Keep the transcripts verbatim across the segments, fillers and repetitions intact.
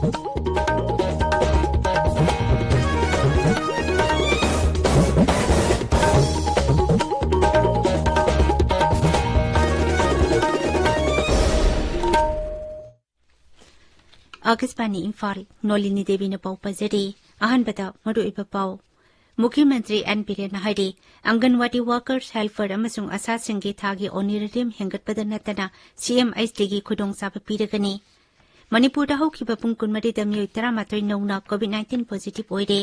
ꯑꯥꯀꯥꯁꯕꯥꯅꯤ ꯏꯝꯐꯥꯜ, ꯅꯣꯂꯤꯅꯤ ꯗꯦꯕꯤꯅ ꯄꯥꯎ ꯄꯥꯖꯔꯤ꯫ ꯑꯍꯥꯟꯕꯗ ꯃꯔꯨꯑꯣꯏꯕ ꯄꯥꯎ꯫ ꯃꯨꯈ꯭ꯌ ꯃꯟꯇ꯭ꯔꯤ ꯑꯦꯟ ꯕꯤꯔꯦꯟꯅ ꯍꯥꯏꯔꯤ, ꯑꯪꯒꯟꯋꯥꯗꯤ ꯋꯥꯀꯔꯁ, ꯍꯦꯜꯄꯔ ꯑꯃꯁꯨꯡ ꯑꯁꯥꯁꯤꯡꯒꯤ ꯊꯥꯒꯤ ꯑꯣꯅꯔꯦꯔꯤꯌꯝ ꯍꯦꯟꯒꯠꯄꯗ ꯅꯠꯇꯅ ꯁꯤ ꯑꯦꯝ ꯑꯦꯁ ꯇꯤꯒꯤ ꯈꯨꯗꯣꯡꯆꯥꯕ ꯄꯤꯔꯒꯅꯤ꯫ ꯃꯅꯤꯄꯨꯔꯗ ꯍꯧꯈꯤꯕ ꯄꯨꯡ ꯀꯨꯟꯃꯔꯤꯗ ꯃꯤꯑꯣꯏ ꯇꯔꯥꯃꯥꯊꯣꯏ ꯅꯧꯅ ꯀꯣꯚꯤꯗ ꯅꯥꯏꯟꯇꯤꯟ ꯄꯣꯖꯤꯇꯤꯚ ꯑꯣꯏꯔꯦ꯫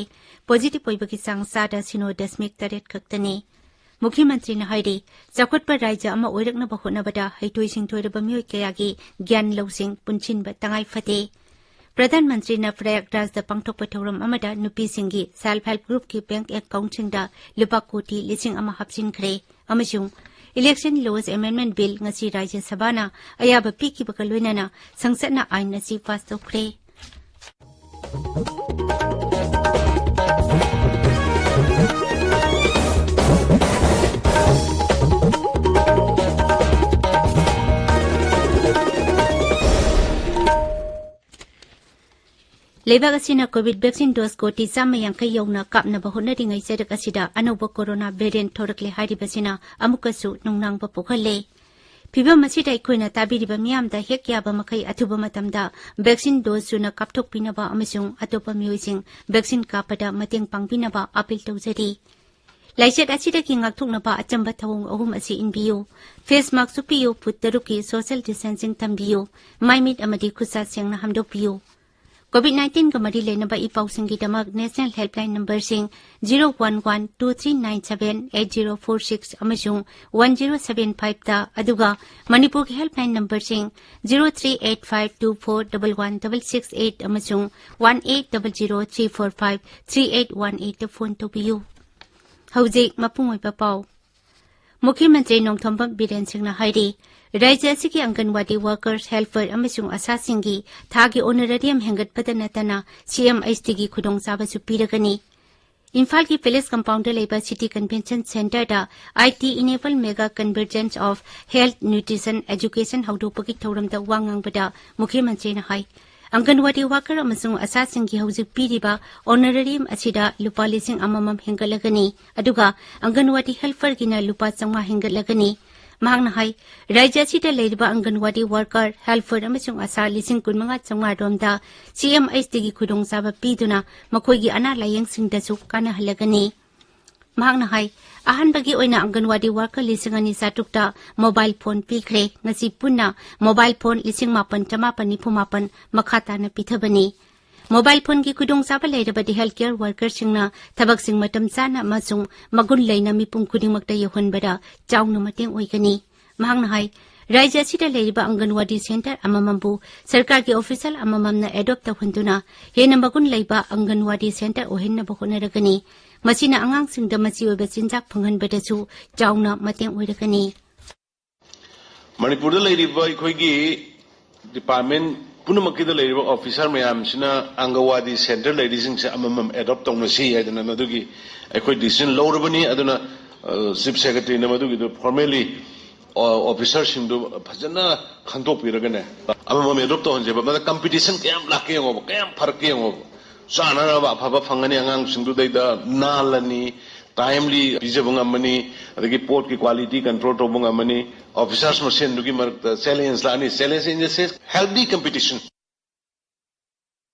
ꯄꯣꯖꯤꯇꯤꯚ ꯑꯣꯏꯕꯒꯤ ꯆꯥꯡ ꯆꯥꯗ ꯁꯤꯅꯣ ꯗꯁꯃꯤꯛ ꯇꯔꯦꯠ ꯈꯛꯇꯅꯤ꯫ ꯃꯨꯈ꯭ꯌ ꯃꯟꯇ꯭ꯔꯤꯅ ꯍꯥꯏꯔꯤ, ꯆꯥꯎꯈꯠꯄ ꯔꯥꯖ꯭ꯌ ꯑꯃ ꯑꯣꯏꯔꯛꯅꯕ ꯍꯣꯠꯅꯕꯗ ꯍꯩꯊꯣꯏ ꯁꯤꯡꯊꯣꯏꯔꯕ ꯃꯤꯑꯣꯏ ꯀꯌꯥꯒꯤ ꯒ꯭ꯌꯥꯟ ꯂꯧꯁꯤꯡ ꯄꯨꯟꯁꯤꯟꯕ ꯇꯉꯥꯏ ꯐꯗꯦ꯫ ꯄ꯭ꯔꯙꯥꯟ ꯃꯟꯇ꯭ꯔꯤꯅ ꯄ꯭ꯔꯌꯥꯒꯔꯥꯖꯗ ꯄꯥꯡꯊꯣꯛꯄ ꯊꯧꯔꯝ ꯑꯃꯗ ꯅꯨꯄꯤꯁꯤꯡꯒꯤ ꯁꯦꯜꯐ ꯍꯦꯜꯞ ꯒ꯭ꯔꯨꯞꯀꯤ ꯕꯦꯡꯛ ꯑꯦꯀꯥꯎꯟꯠꯁꯤꯡꯗ ꯂꯨꯄꯥ ꯀꯣꯇꯤ ꯂꯤꯁꯤꯡ ꯑꯃ ꯍꯥꯞꯆꯤꯟꯈ꯭ꯔꯦ ꯑꯃꯁꯨꯡ Election Laws Amendment Bill ꯉꯁꯤ ꯔꯥꯖ꯭ꯌ ꯁꯚꯥꯅ ꯑꯌꯥꯕ ꯄꯤꯈꯤꯕꯒ ꯂꯣꯏꯅꯅ ꯁꯪꯁꯠꯅ ꯑꯥꯏꯟ ꯑꯁꯤ ꯄꯥꯁ ꯇꯧꯈ꯭ꯔꯦ꯫ ꯂꯩꯕꯥꯛ ꯑꯁꯤꯅ ꯀꯣꯚꯤꯗ ꯚꯦꯛꯁꯤꯟ ꯗꯣꯁ ꯀꯣꯇꯤ ꯆꯥꯝꯃ ꯌꯥꯡꯈꯩ ꯌꯧꯅ ꯀꯥꯞꯅꯕ ꯍꯣꯠꯅꯔꯤꯉꯩ ꯆꯔꯛ ꯑꯁꯤꯗ ꯑꯅꯧꯕ ꯀꯣꯔꯣꯅꯥ ꯚꯦꯔꯤꯌꯦꯟꯠ ꯊꯣꯔꯛꯂꯦ ꯍꯥꯏꯔꯤꯕꯁꯤꯅ ꯑꯃꯨꯛꯀꯁꯨ ꯅꯨꯡꯅꯥꯡꯕ ꯄꯣꯛꯍꯜꯂꯦ꯫ ꯐꯤꯚꯝ ꯑꯁꯤꯗ ꯑꯩꯈꯣꯏꯅ ꯇꯥꯕꯤꯔꯤꯕ ꯃꯤꯌꯥꯝꯗ ꯍꯦꯛ ꯌꯥꯕ ꯃꯈꯩ ꯑꯊꯨꯕ ꯃꯇꯝꯗ ꯚꯦꯛꯁꯤꯟ ꯗꯣꯁ ꯁꯨꯅ ꯀꯥꯞꯊꯣꯛꯄꯤꯅꯕ ꯑꯃꯁꯨꯡ ꯑꯇꯣꯞꯄ ꯃꯤꯑꯣꯏꯁꯤꯡ ꯚꯦꯛꯁꯤꯟ ꯀꯥꯞꯄꯗ ꯃꯇꯦꯡ ꯄꯥꯡꯕꯤꯅꯕ ꯑꯥꯄꯤꯜ ꯇꯧꯖꯔꯤ꯫ ꯂꯥꯏꯆꯠ ꯑꯁꯤꯗꯒꯤ ꯉꯥꯛꯊꯣꯛꯅꯕ ꯑꯆꯝꯕ ꯊꯧꯑꯣꯡ ꯑꯍꯨꯝ ꯑꯁꯤ ꯏꯟꯕꯤꯌꯨ꯫ ꯐꯦꯁ ꯃꯥꯁꯛ ꯎꯞꯄꯤꯌꯨ, ꯐꯨꯠ ꯇꯔꯨꯛꯀꯤ ꯁꯣꯁꯤꯌꯦꯜ ꯗꯤꯁꯇꯦꯟꯁꯤꯡ ꯊꯝꯕꯤꯌꯨ, ꯃꯥꯏ ꯃꯤꯠ ꯑꯃꯗꯤ ꯈꯨꯠꯁꯥ ꯁꯦꯡꯅ ꯍꯥꯝꯗꯣꯛꯄꯤꯌꯨ꯫ ꯀꯣꯚꯤꯗ ꯅꯥꯏꯟꯇꯤꯟꯒ ꯃꯔꯤ ꯂꯩꯅꯕ ꯏ ꯄꯥꯎꯁꯤꯡꯒꯤꯗꯃꯛ ꯅꯦꯁꯅꯦꯜ ꯍꯦꯜꯞꯂꯥꯏꯟ ꯅꯝꯕꯔꯁꯤꯡ zero one one two three nine seven eight zero four six ꯑꯃꯁꯨꯡ ꯋꯥꯟ ꯖꯤꯔꯣ ꯁꯚꯦꯟ ꯐꯥꯏꯚꯇ, ꯑꯗꯨꯒ ꯃꯅꯤꯄꯨꯔꯒꯤ ꯍꯦꯜꯞꯂꯥꯏꯟ ꯅꯝꯕꯔꯁꯤꯡ zero three eight five two four double one double six eight ꯑꯃꯁꯨꯡ one eight double zero three four five three eight one ꯑꯩꯠꯇ phone ꯇꯧꯕꯤꯌꯨ꯫ ꯍꯧꯖꯤꯛ ꯃꯄꯨꯡ ꯑꯣꯏꯕ ꯄꯥꯎ꯫ ꯃꯨꯈ꯭ꯌ ꯃꯟꯇ꯭ꯔꯤ ꯅꯣꯡꯊꯣꯝꯕꯝ ꯕꯤꯔꯦꯟ ꯁꯤꯡꯅ ꯍꯥꯏꯔꯤ, ꯔꯥꯖ꯭ꯌ ꯑꯁꯤꯒꯤ ꯑꯪꯒꯟꯋꯥꯗꯤ ꯋꯥꯀꯔꯁ, ꯍꯦꯜꯄꯔ ꯑꯃꯁꯨꯡ ꯑꯁꯥꯁꯤꯡꯒꯤ ꯊꯥꯒꯤ ꯑꯣꯅꯔꯦꯔꯤꯌꯝ ꯍꯦꯟꯒꯠꯄꯗ ꯅꯠꯇꯅ ꯁꯤ ꯑꯦꯝ ꯑꯦꯁ ꯇꯤꯒꯤ ꯈꯨꯗꯣꯡꯆꯥꯕꯁꯨ ꯄꯤꯔꯒꯅꯤ꯫ ꯏꯝꯐꯥꯜꯒꯤ ꯄꯦꯂꯦꯁ ꯀꯝꯄꯥꯎꯟꯗ ꯂꯩꯕ ꯁꯤꯇꯤ ꯀꯟꯚꯦꯟꯁꯟ ꯁꯦꯟꯇꯔꯗ I T Enable Mega Convergence of Health, Nutrition, Education ꯍꯧꯗꯣꯛꯄꯒꯤ ꯊꯧꯔꯝꯗ ꯋꯥ ꯉꯥꯡꯕꯗ ꯃꯨꯈ꯭ꯌ ꯃꯟꯇ꯭ꯔꯤꯅ ꯍꯥꯏ, ꯑꯪꯒꯟꯋꯥꯗꯤ ꯋꯥꯀꯔ ꯑꯃꯁꯨꯡ ꯑꯁꯥꯁꯤꯡꯒꯤ ꯍꯧꯖꯤꯛ ꯄꯤꯔꯤꯕ ꯑꯣꯅꯔꯦꯔꯤꯌꯝ ꯑꯁꯤꯗ ꯂꯨꯄꯥ ꯂꯤꯁꯤꯡ ꯑꯃꯃꯝ ꯍꯦꯟꯒꯠꯂꯒꯅꯤ, ꯑꯗꯨꯒ ꯑꯪꯒꯟꯋꯥꯗꯤ ꯍꯦꯜꯄꯔꯒꯤꯅ ꯂꯨꯄꯥ ꯆꯥꯝꯃꯉꯥ ꯍꯦꯟꯒꯠꯂꯒꯅꯤ꯫ ꯃꯍꯥꯛꯅ ꯍꯥꯏ, ꯔꯥꯖ꯭ꯌ ꯑꯁꯤꯗ ꯂꯩꯔꯤꯕ ꯑꯪꯒꯟꯋꯥꯗꯤ ꯋꯥꯔꯀꯔ, ꯍꯦꯜꯄꯔ ꯑꯃꯁꯨꯡ ꯑꯁꯥ ꯂꯤꯁꯤꯡ ꯀꯨꯟꯃꯉꯥ ꯆꯥꯝꯃꯉꯥ ꯔꯣꯝꯗ ꯁꯤ ꯑꯦꯝ ꯑꯩꯆ ꯇꯤꯒꯤ ꯈꯨꯗꯣꯡꯆꯥꯕ ꯄꯤꯗꯨꯅ ꯃꯈꯣꯏꯒꯤ ꯑꯅꯥ ꯂꯥꯌꯦꯡꯁꯤꯡꯗꯁꯨ ꯀꯥꯟꯅꯍꯜꯂꯒꯅꯤ꯫ ꯃꯍꯥꯛꯅ ꯍꯥꯏ, ꯑꯍꯥꯟꯕꯒꯤ ꯑꯣꯏꯅ ꯑꯪꯒꯟꯋꯥꯗꯤ ꯋꯥꯔꯀꯔ ꯂꯤꯁꯤꯡ ꯑꯅꯤ ꯆꯥꯇ꯭ꯔꯨꯛꯇ ꯃꯣꯕꯥꯏꯜ ꯐꯣꯟ ꯄꯤꯈ꯭ꯔꯦ꯫ ꯉꯁꯤ ꯄꯨꯟꯅ ꯃꯣꯕꯥꯏꯜ ꯐꯣꯟ ꯂꯤꯁꯤꯡ ꯃꯥꯄꯟ ꯆꯃꯥꯄꯟ ꯅꯤꯐꯨ ꯃꯥꯄꯟ ꯃꯈꯥ ꯇꯥꯅ ꯄꯤꯊꯕꯅꯤ꯫ ꯃꯣꯕꯥꯏꯜ ꯐꯣꯟꯒꯤ ꯈꯨꯗꯣꯡꯆꯥꯕ ꯂꯩꯔꯕꯗꯤ ꯍꯦꯜꯊ ꯀꯦꯌꯔ ꯋꯥꯔꯀꯔꯁꯤꯡꯅ ꯊꯕꯛꯁꯤꯡ ꯃꯇꯝ ꯆꯥꯅ ꯑꯃꯁꯨꯡ ꯃꯒꯨꯟ ꯂꯩꯅ ꯃꯤꯄꯨꯝ ꯈꯨꯗꯤꯡꯃꯛꯇ ꯌꯧꯍꯟꯕꯗ ꯆꯥꯎꯅ ꯃꯇꯦꯡ ꯑꯣꯏꯒꯅꯤ꯫ ꯃꯍꯥꯛꯅ ꯍꯥꯏ, ꯔꯥꯖ꯭ꯌ ꯑꯁꯤꯗ ꯂꯩꯔꯤꯕ ꯑꯪꯒꯟꯋꯥꯗꯤ ꯁꯦꯟꯇꯔ ꯑꯃꯃꯝꯕꯨ ꯁꯔꯀꯥꯔꯒꯤ ꯑꯣꯐꯤꯁꯤꯌꯦꯜ ꯑꯃꯃꯝꯅ ꯑꯦꯗꯣꯞ ꯇꯧꯍꯟꯗꯨꯅ ꯍꯦꯟꯅ ꯃꯒꯨꯟ ꯂꯩꯕ ꯑꯪꯒꯟꯋꯥꯗꯤ ꯁꯦꯟꯇꯔ ꯑꯣꯏꯍꯟꯅꯕ ꯍꯣꯠꯅꯔꯒꯅꯤ꯫ ꯃꯁꯤꯅ ꯑꯉꯥꯡꯁꯤꯡꯗ ꯃꯆꯤ ꯑꯣꯏꯕ ꯆꯤꯟꯖꯥꯛ ꯐꯪꯍꯟꯕꯗꯁꯨ ꯆꯥꯎꯅ ꯃꯇꯦꯡ ꯑꯣꯏꯔꯒꯅꯤ꯫ ꯃꯅꯤꯄꯨꯔꯗ ꯂꯩꯔꯤꯕ ꯑꯩꯈꯣꯏꯒꯤ ꯗꯤꯄꯥꯔꯠꯃꯦꯟ ꯄꯨꯝꯅꯃꯛꯀꯤꯗ ꯂꯩꯔꯤꯕ ꯑꯣꯐꯤꯁꯥꯔ ꯃꯌꯥꯝꯁꯤꯅ ꯑꯪꯒꯋꯥꯗꯤ ꯁꯦꯟꯇꯔ ꯂꯩꯔꯤꯁꯤꯡꯁꯦ ꯑꯃꯃꯝ ꯑꯦꯗꯣꯞ ꯇꯧꯅꯁꯤ ꯍꯥꯏꯗꯅ ꯃꯗꯨꯒꯤ ꯑꯩꯈꯣꯏ ꯗꯤꯁꯤꯖꯟ ꯂꯧꯔꯕꯅꯤ꯫ ꯑꯗꯨꯅ, ꯑ, ꯆꯤꯐ ꯁꯦꯀ꯭ꯔꯦꯇꯔꯤꯅ ꯃꯗꯨꯒꯤꯗꯨ ꯐꯣꯔꯃꯦꯜꯂꯤ, ꯑ, ꯑꯣꯐꯤꯁꯥꯔꯁꯤꯡꯗꯨ ꯐꯖꯅ ꯈꯟꯗꯣꯛꯄꯤꯔꯒꯅꯦ, ꯑꯃꯃꯝ ꯑꯦꯗꯣꯞ ꯇꯧꯍꯟꯁꯦꯕ꯫ ꯃꯗ ꯀꯝꯄꯤꯇꯤꯁꯟ ꯀꯌꯥꯝ ꯂꯥꯛꯀꯦ ꯌꯦꯡꯉꯣꯕ, ꯀꯌꯥꯝ ꯐꯔꯛꯀꯦ ꯌꯦꯡꯉꯣꯕ꯫ ꯆꯥꯅꯅꯕ ꯑꯐꯕ ꯐꯪꯒꯅꯤ, ꯑꯉꯥꯡꯁꯤꯡꯗꯨꯗꯩꯗ ꯅꯥꯜꯂꯅꯤ, ꯇꯥꯏꯝꯂꯤ ꯄꯤꯖꯕ ꯉꯝꯃꯅꯤ, ꯑꯗꯒꯤ ꯄꯣꯠꯀꯤ ꯀ꯭ꯋꯥꯂꯤꯇꯤ ꯀꯟꯇ꯭ꯔꯣꯜ ꯇꯧꯕ ꯉꯝꯃꯅꯤ꯫ ꯑꯣꯐꯤꯁꯥꯔꯁ ꯃꯁꯦꯟꯗꯨꯒꯤ ꯃꯔꯛꯇ ꯆꯦꯂꯦꯟꯖ ꯂꯥꯛꯑꯅꯤ, ꯆꯦꯂꯦꯟꯖ ꯏꯟ ꯗ ꯁꯦꯟꯁ ꯍꯦꯜꯗꯤ ꯀꯝꯄꯤꯇꯤꯁꯟ꯫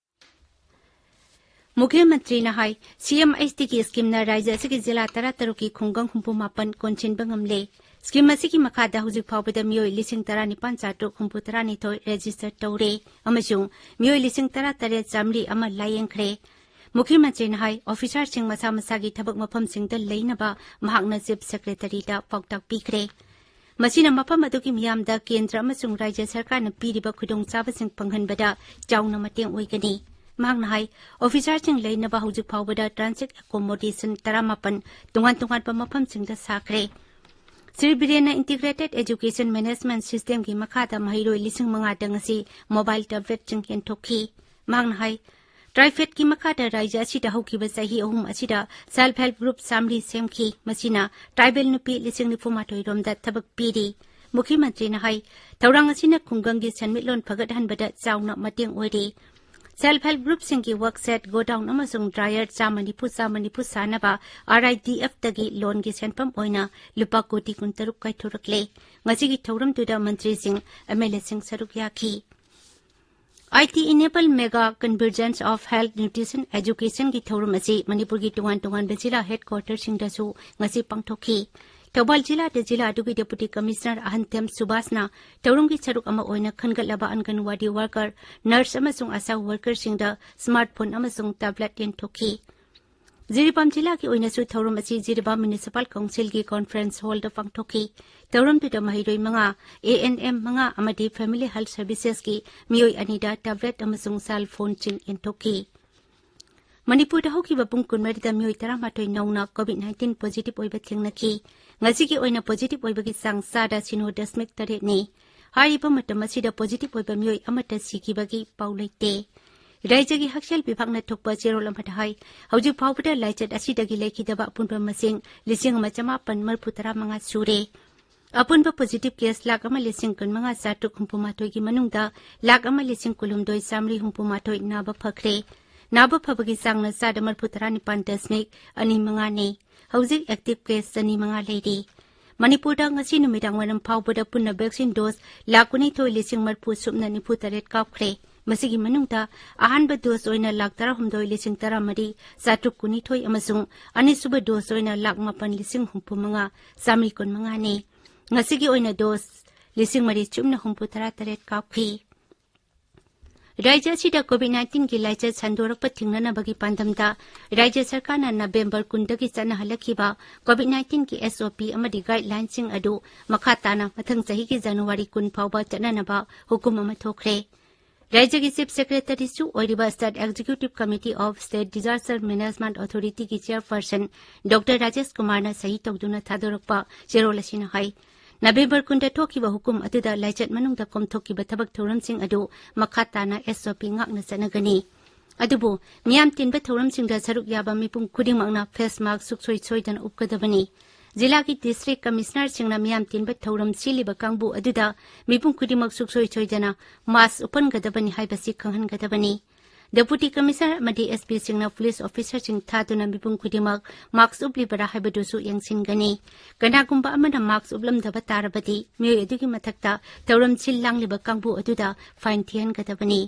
ꯃꯨꯈ꯭ꯌ ꯃꯟꯇ꯭ꯔꯤꯅ ꯍꯥꯏ, ꯁꯤ ꯑꯦꯝ ꯑꯩꯆ ꯇꯤꯒꯤ ꯁ꯭ꯀꯤꯝꯅ ꯔꯥꯖ꯭ꯌ ꯑꯁꯤꯒꯤ ꯖꯤꯂꯥ ꯇꯔꯥꯇꯔꯨꯛꯀꯤ ꯈꯨꯡꯒꯪ ꯍꯨꯝꯐꯨ ꯃꯥꯄꯟ ꯀꯣꯟꯁꯤꯟꯕ ꯉꯝꯂꯦ꯫ ꯁ꯭ꯀꯤꯝ ꯑꯁꯤꯒꯤ ꯃꯈꯥꯗ ꯍꯧꯖꯤꯛ ꯐꯥꯎꯕꯗ ꯃꯤꯑꯣꯏ ꯂꯤꯁꯤꯡ ꯇꯔꯥꯅꯤꯄꯥꯟ ꯆꯥꯇ꯭ꯔꯨꯛ ꯍꯨꯝꯐꯨ ꯇꯔꯥꯅꯤꯊꯣꯏ ꯔꯦꯖꯤꯁꯇꯔ ꯇꯧꯔꯦ ꯑꯃꯁꯨꯡ ꯃꯤꯑꯣꯏ ꯂꯤꯁꯤꯡ ꯇꯔꯥꯇꯔꯦꯠ ꯆꯥꯃꯔꯤ ꯑꯃ ꯂꯥꯌꯦꯡꯈ꯭ꯔꯦ꯫ ꯃꯨꯈ꯭ꯌ ꯃꯟꯇ꯭ꯔꯤꯅ ꯍꯥꯏ, ꯑꯣꯐꯤꯁꯥꯔꯁꯤꯡ ꯃꯁꯥ ꯃꯁꯥꯒꯤ ꯊꯕꯛ ꯃꯐꯝꯁꯤꯡꯗ ꯂꯩꯅꯕ ꯃꯍꯥꯛꯅ ꯆꯤꯐ ꯁꯦꯀ꯭ꯔꯦꯇꯔꯤꯗ ꯄꯥꯎꯇꯥꯛ ꯄꯤꯈ꯭ꯔꯦ꯫ ꯃꯁꯤꯅ ꯃꯐꯝ ꯑꯗꯨꯒꯤ ꯃꯤꯌꯥꯝꯗ ꯀꯦꯟꯗ꯭ꯔ ꯑꯃꯁꯨꯡ ꯔꯥꯖ꯭ꯌ ꯁꯔꯀꯥꯔꯅ ꯄꯤꯔꯤꯕ ꯈꯨꯗꯣꯡꯆꯥꯕꯁꯤꯡ ꯐꯪꯍꯟꯕꯗ ꯆꯥꯎꯅ ꯃꯇꯦꯡ ꯑꯣꯏꯒꯅꯤ꯫ ꯃꯍꯥꯛꯅ ꯍꯥꯏ, ꯑꯣꯐꯤꯁꯥꯔꯁꯤꯡ ꯂꯩꯅꯕ ꯍꯧꯖꯤꯛ ꯐꯥꯎꯕꯗ ꯇ꯭ꯔꯥꯟꯖꯤꯠ ꯑꯦꯀꯣꯃꯣꯗꯦꯁꯟ ꯇꯔꯥꯃꯥꯄꯟ ꯇꯣꯉꯥꯟ ꯇꯣꯉꯥꯟꯕ ꯃꯐꯝꯁꯤꯡꯗ ꯁꯥꯈ꯭ꯔꯦ꯫ ꯁ꯭ꯔꯤ ꯕꯤꯔꯦꯟꯅ ꯏꯟꯇꯤꯒ꯭ꯔꯦꯇꯦꯗ ꯑꯦꯖꯨꯀꯦꯁꯟ ꯃꯦꯅꯦꯖꯃꯦꯟꯠ ꯁꯤꯁꯇꯦꯝꯒꯤ ꯃꯈꯥꯗ ꯃꯍꯩꯔꯣꯏ ꯂꯤꯁꯤꯡ ꯃꯉꯥꯗ ꯉꯁꯤ ꯃꯣꯕꯥꯏꯜ ꯇꯦꯕ꯭ꯂꯦꯠꯁꯤꯡ ꯌꯦꯟꯊꯣꯛꯈꯤ꯫ ꯃꯍꯥꯛꯅ ꯍꯥꯏ, ꯇ꯭ꯔꯥꯏꯐꯦꯗꯀꯤ ꯃꯈꯥꯗ ꯔꯥꯖ꯭ꯌ ꯑꯁꯤꯗ ꯍꯧꯈꯤꯕ ꯆꯍꯤ ꯑꯍꯨꯝ ꯑꯁꯤꯗ ꯁꯦꯜꯐ ꯍꯦꯜꯞ ꯒ꯭ꯔꯨꯞ ꯆꯥꯃꯔꯤ ꯁꯦꯝꯈꯤ꯫ ꯃꯁꯤꯅ ꯇ꯭ꯔꯥꯏꯕꯦꯜ ꯅꯨꯄꯤ ꯂꯤꯁꯤꯡ ꯅꯤꯐꯨ ꯃꯥꯊꯣꯏ ꯔꯣꯝꯗ ꯊꯕꯛ ꯄꯤꯔꯤ꯫ ꯃꯨꯈ꯭ꯌ ꯃꯟꯇ꯭ꯔꯤꯅ ꯍꯥꯏ, ꯊꯧꯔꯥꯡ ꯑꯁꯤꯅ ꯈꯨꯡꯒꯪꯒꯤ ꯁꯦꯟꯃꯤꯠꯂꯣꯟ ꯐꯒꯠꯍꯟꯕꯗ ꯆꯥꯎꯅ ꯃꯇꯦꯡ ꯑꯣꯏꯔꯤ꯫ Self help group ꯁꯤꯡꯒꯤ work shed, godown ꯑꯃꯁꯨꯡ dryer ꯆꯥꯝꯃ ꯅꯤꯐꯨ, ꯆꯥꯝꯃ ꯅꯤꯐꯨ ꯁꯥꯅꯕ R I D F ꯇꯒꯤ loan ꯒꯤ ꯁꯦꯟꯐꯝ ꯑꯣꯏꯅ ꯂꯨꯄꯥ ꯀꯣꯇꯤ ꯀꯨꯟꯇꯔꯨꯛ ꯀꯥꯏꯊꯣꯔꯛꯂꯦ꯫ ꯉꯁꯤꯒꯤ ꯊꯧꯔꯝꯗꯨꯗ ꯃꯟꯇ꯭ꯔꯤꯁꯤꯡ, M L A ꯁꯤꯡ ꯁꯔꯨꯛ ꯌꯥꯈꯤ꯫ I T enable mega convergence of health, nutrition, education ꯒꯤ ꯊꯧꯔꯝ ꯑꯁꯤ ꯃꯅꯤꯄꯨꯔꯒꯤ ꯇꯣꯉꯥꯟ ꯇꯣꯉꯥꯟꯕ ꯖꯤꯂꯥ headquarter ꯁꯤꯡꯗꯁꯨ ꯉꯁꯤ ꯄꯥꯡꯊꯣꯛꯈꯤ꯫ ꯊꯧꯕꯥꯜ ꯖꯤꯂꯥꯗ ꯖꯤꯂꯥ ꯑꯗꯨꯒꯤ Deputy Commissioner ꯑꯍꯟꯊꯦꯝ ꯁꯨꯕꯥꯁꯅ ꯊꯧꯔꯝꯒꯤ ꯁꯔꯨꯛ ꯑꯃ ꯑꯣꯏꯅ ꯈꯟꯒꯠꯂꯕ ꯑꯪꯒꯟꯋꯥꯗꯤ worker, nurse ꯑꯃꯁꯨꯡ ASHA worker ꯁꯤꯡꯗ smart phone ꯑꯃꯁꯨꯡ tablet ꯌꯦꯟꯊꯣꯛꯈꯤ꯫ ꯖꯤꯔꯤꯕꯥꯝ ꯖꯤꯂꯥꯒꯤ ꯑꯣꯏꯅꯁꯨ ꯊꯧꯔꯝ ꯑꯁꯤ ꯖꯤꯔꯤꯕꯥꯝ Municipal Council ꯒꯤ conference hall ꯗ ꯄꯥꯡꯊꯣꯛꯈꯤ꯫ ꯊꯧꯔꯝꯗꯨꯗ ꯃꯍꯩꯔꯣꯏ ꯃꯉꯥ, A N M ꯃꯉꯥ ꯑꯃꯗꯤ Family Health Services ꯀꯤ ꯃꯤꯑꯣꯏ ꯑꯅꯤꯗ tablet ꯑꯃꯁꯨꯡ cell phone ꯁꯤꯡ ꯌꯦꯟꯊꯣꯛꯈꯤ꯫ ꯃꯅꯤꯄꯨꯔꯗ ꯍꯧꯈꯤꯕ ꯄꯨꯡ ꯀꯨꯟꯃꯔꯤꯗ ꯃꯤꯑꯣꯏ ꯇꯔꯥꯃꯥꯊꯣꯏ ꯅꯧꯅ COVID nineteen positive ꯑꯣꯏꯕ ꯊꯦꯡꯅꯈꯤ꯫ ꯉꯁꯤꯒꯤ ꯑꯣꯏꯅ positive ꯑꯣꯏꯕꯒꯤ ꯆꯥꯡ ꯆꯥꯗ ꯁꯤꯅꯣ ꯗꯁꯃꯤꯛ ꯇꯔꯦꯠꯅꯤ꯫ ꯍꯥꯏꯔꯤꯕ ꯃꯇꯝ ꯑꯁꯤꯗ positive ꯑꯣꯏꯕ ꯃꯤꯑꯣꯏ ꯑꯃꯠꯇ ꯁꯤꯈꯤꯕꯒꯤ ꯄꯥꯎ ꯂꯩꯇꯦ꯫ ꯔꯥꯏꯖ꯭ꯌꯒꯤ ꯍꯛꯁꯦꯜ ꯕꯤꯚꯥꯒꯅ ꯊꯣꯛꯄ ꯆꯦꯔꯣꯜ ꯑꯃꯗ ꯍꯥꯏ, ꯍꯧꯖꯤꯛ ꯐꯥꯎꯕꯗ ꯂꯥꯏꯆꯠ ꯑꯁꯤꯗꯒꯤ ꯂꯩꯈꯤꯗꯕ ꯑꯄꯨꯟꯕ ꯃꯁꯤꯡ ꯂꯤꯁꯤꯡ ꯑꯃ ꯆꯃꯥꯄꯟ ꯃꯔꯤꯐꯨ ꯇꯔꯥ ꯃꯉꯥ ꯁꯨꯔꯦ꯫ ꯑꯄꯨꯟꯕ positive case ꯂꯥꯈ ꯑꯃ ꯂꯤꯁꯤꯡ ꯀꯨꯟꯃꯉꯥ ꯆꯥꯇ꯭ꯔꯨꯛ ꯍꯨꯝꯐꯨ ꯃꯥꯊꯣꯏꯒꯤ ꯃꯅꯨꯡꯗ ꯂꯥꯈ ꯑꯃ ꯂꯤꯁꯤꯡ ꯀꯨꯟꯍꯨꯝꯗꯣꯏ ꯆꯥꯃꯔꯤ ꯍꯨꯝꯐꯨ ꯃꯥꯊꯣꯏ ꯅꯥꯕ ꯐꯈ꯭ꯔꯦ꯫ ꯅꯥꯕ ꯐꯕꯒꯤ ꯆꯥꯡꯅ ꯆꯥꯗ ꯃꯔꯤꯐꯨ ꯇꯔꯥ ꯅꯤꯄꯥꯟ ꯗꯁꯃꯤꯛ ꯑꯅꯤ ꯃꯉꯥꯅꯤ꯫ ꯍꯧꯖꯤꯛ active case ꯆꯅꯤ ꯃꯉꯥ ꯂꯩꯔꯤ꯫ ꯃꯅꯤꯄꯨꯔꯗ ꯉꯁꯤ ꯅꯨꯃꯤꯗꯥꯡ ꯋꯥꯏꯔꯝ ꯐꯥꯎꯕꯗ ꯄꯨꯟꯅ vaccine dose ꯂꯥꯈ ꯀꯨꯟꯅꯤꯊꯣꯏ ꯂꯤꯁꯤꯡ ꯃꯔꯤꯐꯨ ꯁꯨꯞꯅ ꯅꯤꯐꯨ ꯇꯔꯦꯠ ꯀꯥꯞꯈ꯭ꯔꯦ꯫ ꯃꯁꯤꯒꯤ ꯃꯅꯨꯡꯗ ꯑꯍꯥꯟꯕ dose ꯑꯣꯏꯅ ꯂꯥꯈ ꯇꯔꯥꯍꯨꯝꯗꯣꯏ ꯂꯤꯁꯤꯡ ꯇꯔꯥꯃꯔꯤ ꯆꯥꯇ꯭ꯔꯨꯛ ꯀꯨꯟꯅꯤꯊꯣꯏ ꯑꯃꯁꯨꯡ ꯑꯅꯤꯁꯨꯕ dose ꯑꯣꯏꯅ ꯂꯥꯈ ꯃꯥꯄꯟ ꯂꯤꯁꯤꯡ ꯍꯨꯝꯐꯨ ꯃꯉꯥ ꯆꯥꯃꯔꯤ ꯀꯨꯟ ꯃꯉꯥꯅꯤ꯫ ꯉꯁꯤꯒꯤ ꯑꯣꯏꯅ dose ꯂꯤꯁꯤꯡ ꯃꯔꯤ ꯁꯨꯞꯅ ꯍꯨꯝꯐꯨ ꯇꯔꯥ ꯇꯔꯦꯠ ꯀꯥꯞꯈꯤ꯫ ꯔꯥꯏꯖ꯭ꯌ ꯑꯁꯤꯗ COVID nineteen ꯒꯤ ꯂꯥꯏꯆꯠ ꯁꯟꯗꯣꯔꯛꯄ ꯊꯤꯡꯅꯅꯕꯒꯤ ꯄꯥꯟꯗꯝꯗ ꯔꯥꯏꯖ꯭ꯌ ꯁꯔꯀꯥꯔꯅ November ꯀꯨꯟꯗꯒꯤ ꯆꯠꯅꯍꯜꯂꯛꯈꯤꯕ COVID nineteen ꯒꯤ S O P ꯑꯃꯗꯤ guideline ꯁꯤꯡ ꯑꯗꯨ ꯃꯈꯥ ꯇꯥꯅ ꯃꯊꯪ ꯆꯍꯤꯒꯤ January ꯀꯨꯟ ꯐꯥꯎꯕ ꯆꯠꯅꯅꯕ ꯍꯨꯀꯨꯝ ꯑꯃ ꯊꯣꯛꯈ꯭ꯔꯦ꯫ ꯔꯥꯏꯖ꯭ꯌꯒꯤ Chief Secretary ꯁꯨ ꯑꯣꯏꯔꯤꯕ State Executive Committee of State Disaster Management Authority ꯒꯤ Chairperson Doctor ꯔꯥꯖꯦꯁ ꯀꯨꯃꯥꯔꯅ ꯁꯍꯤ ꯇꯧꯗꯨꯅ ꯊꯥꯗꯣꯔꯛꯄ ꯆꯦꯔꯣꯜ ꯑꯁꯤꯅ ꯍꯥꯏ, November ꯀꯨꯟꯗ ꯊꯣꯛꯈꯤꯕ ꯍꯨꯀꯨꯝ ꯑꯗꯨꯗ ꯂꯥꯏꯆꯠ ꯃꯅꯨꯡꯗ ꯀꯣꯝꯊꯣꯛꯈꯤꯕ ꯊꯕꯛ ꯊꯧꯔꯝꯁꯤꯡ ꯑꯗꯨ ꯃꯈꯥ ꯇꯥꯅ S O P ꯉꯥꯛꯅ ꯆꯠꯅꯒꯅꯤ꯫ ꯑꯗꯨꯕꯨ ꯃꯤꯌꯥꯝ ꯇꯤꯟꯕ ꯊꯧꯔꯝꯁꯤꯡꯗ ꯁꯔꯨꯛ ꯌꯥꯕ ꯃꯤꯄꯨꯝ ꯈꯨꯗꯤꯡꯃꯛꯅ face mask ꯁꯨꯛꯁꯣꯏ ꯁꯣꯏꯗꯅ ꯎꯞꯀꯗꯕꯅꯤ꯫ ꯖꯤꯂꯥꯒꯤ ꯗꯤꯁꯇ꯭ꯔꯤꯛ ꯀꯃꯤꯁꯅꯔꯁꯤꯡꯅ ꯃꯤꯌꯥꯝ ꯇꯤꯟꯕ ꯊꯧꯔꯝ ꯁꯤꯜꯂꯤꯕ ꯀꯥꯡꯕꯨ ꯑꯗꯨꯗ ꯃꯤꯄꯨꯝ ꯈꯨꯗꯤꯡꯃꯛ ꯁꯨꯡꯁꯣꯏ ꯁꯣꯏꯗꯅ ꯃꯥꯁ ꯎꯞꯍꯟꯒꯗꯕꯅꯤ ꯍꯥꯏꯕꯁꯤ ꯈꯪꯍꯟꯒꯗꯕꯅꯤ꯫ ꯗꯦꯄꯨꯇꯤ ꯀꯃꯤꯁꯅꯔ ꯑꯃꯗꯤ ꯑꯦꯁ ꯄꯤꯁꯤꯡꯅ ꯄꯨꯂꯤꯁ ꯑꯣꯐꯤꯁꯔꯁꯤꯡ ꯊꯥꯗꯨꯅ ꯃꯤꯄꯨꯝ ꯈꯨꯗꯤꯡꯃꯛ ꯃꯥꯁ ꯎꯞꯂꯤꯕꯔꯥ ꯍꯥꯏꯕꯗꯨꯁꯨ ꯌꯦꯡꯁꯤꯟꯒꯅꯤ꯫ ꯀꯅꯥꯒꯨꯝꯕ ꯑꯃꯅ ꯃꯥꯁ ꯎꯞꯂꯝꯗꯕ ꯇꯥꯔꯕꯗꯤ ꯃꯤꯑꯣꯏ ꯑꯗꯨꯒꯤ ꯃꯊꯛꯇ ꯊꯧꯔꯝ ꯁꯤꯜ ꯂꯥꯡꯂꯤꯕ ꯀꯥꯡꯕꯨ ꯑꯗꯨꯗ ꯐꯥꯏꯟ ꯊꯤꯍꯟꯒꯗꯕꯅꯤ꯫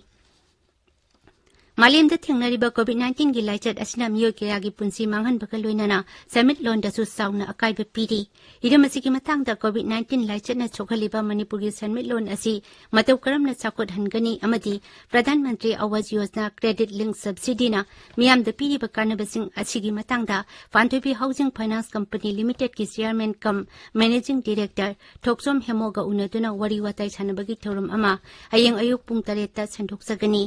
ꯃꯥꯂꯦꯝꯗ ꯊꯦꯡꯅꯔꯤꯕ ꯀꯣꯚꯤꯗ ꯅꯥꯏꯟꯇꯤꯟꯒꯤ ꯂꯥꯏꯆꯠ ꯑꯁꯤꯅ ꯃꯤꯑꯣꯏ ꯀꯌꯥꯒꯤ ꯄꯨꯟꯁꯤ ꯃꯥꯡꯍꯟꯕꯒ ꯂꯣꯏꯅꯅ ꯁꯦꯟꯃꯤꯠꯂꯣꯟꯗꯁꯨ ꯆꯥꯎꯅ ꯑꯀꯥꯏꯕ ꯄꯤꯔꯤ꯫ ꯍꯤꯔꯝ ꯑꯁꯤꯒꯤ ꯃꯇꯥꯡꯗ ꯀꯣꯚꯤꯗ ꯅꯥꯏꯟꯇꯤꯟ ꯂꯥꯏꯆꯠꯅ ꯁꯣꯛꯍꯜꯂꯤꯕ ꯃꯅꯤꯄꯨꯔꯒꯤ ꯁꯦꯟꯃꯤꯠꯂꯣꯟ ꯑꯁꯤ ꯃꯇꯧ ꯀꯔꯝꯅ ꯆꯥꯎꯈꯠꯍꯟꯒꯅꯤ ꯑꯃꯗꯤ ꯄ꯭ꯔꯙꯥꯟ ꯃꯟꯇ꯭ꯔꯤ ꯑꯋꯥꯖ ꯌꯣꯖꯅꯥ ꯀ꯭ꯔꯦꯗꯤꯠ ꯂꯤꯡ ꯁꯕꯁꯤꯗꯤꯅ ꯃꯤꯌꯥꯝꯗ ꯄꯤꯔꯤꯕ ꯀꯥꯟꯅꯕꯁꯤꯡ ꯑꯁꯤꯒꯤ ꯃꯇꯥꯡꯗ ꯄꯥꯟꯊꯣꯏꯕꯤ ꯍꯥꯎꯁꯤꯡ ꯐꯥꯏꯅꯥꯟꯁ ꯀꯝꯄꯅꯤ ꯂꯤꯃꯤꯇꯦꯗꯀꯤ ꯆꯤꯌꯥꯔꯃꯦꯟ ꯀꯝ ꯃꯦꯅꯦꯖꯤꯡ ꯗꯤꯔꯦꯛꯇꯔ ꯊꯣꯛꯆꯣꯝ ꯍꯦꯃꯣꯒ ꯎꯅꯗꯨꯅ ꯋꯥꯔꯤ ꯋꯥꯇꯥꯏ ꯁꯥꯟꯅꯕꯒꯤ ꯊꯧꯔꯝ ꯑꯃ ꯍꯌꯦꯡ ꯑꯌꯨꯛ ꯄꯨꯡ ꯇꯔꯦꯠꯇ ꯁꯟꯗꯣꯛꯆꯒꯅꯤ꯫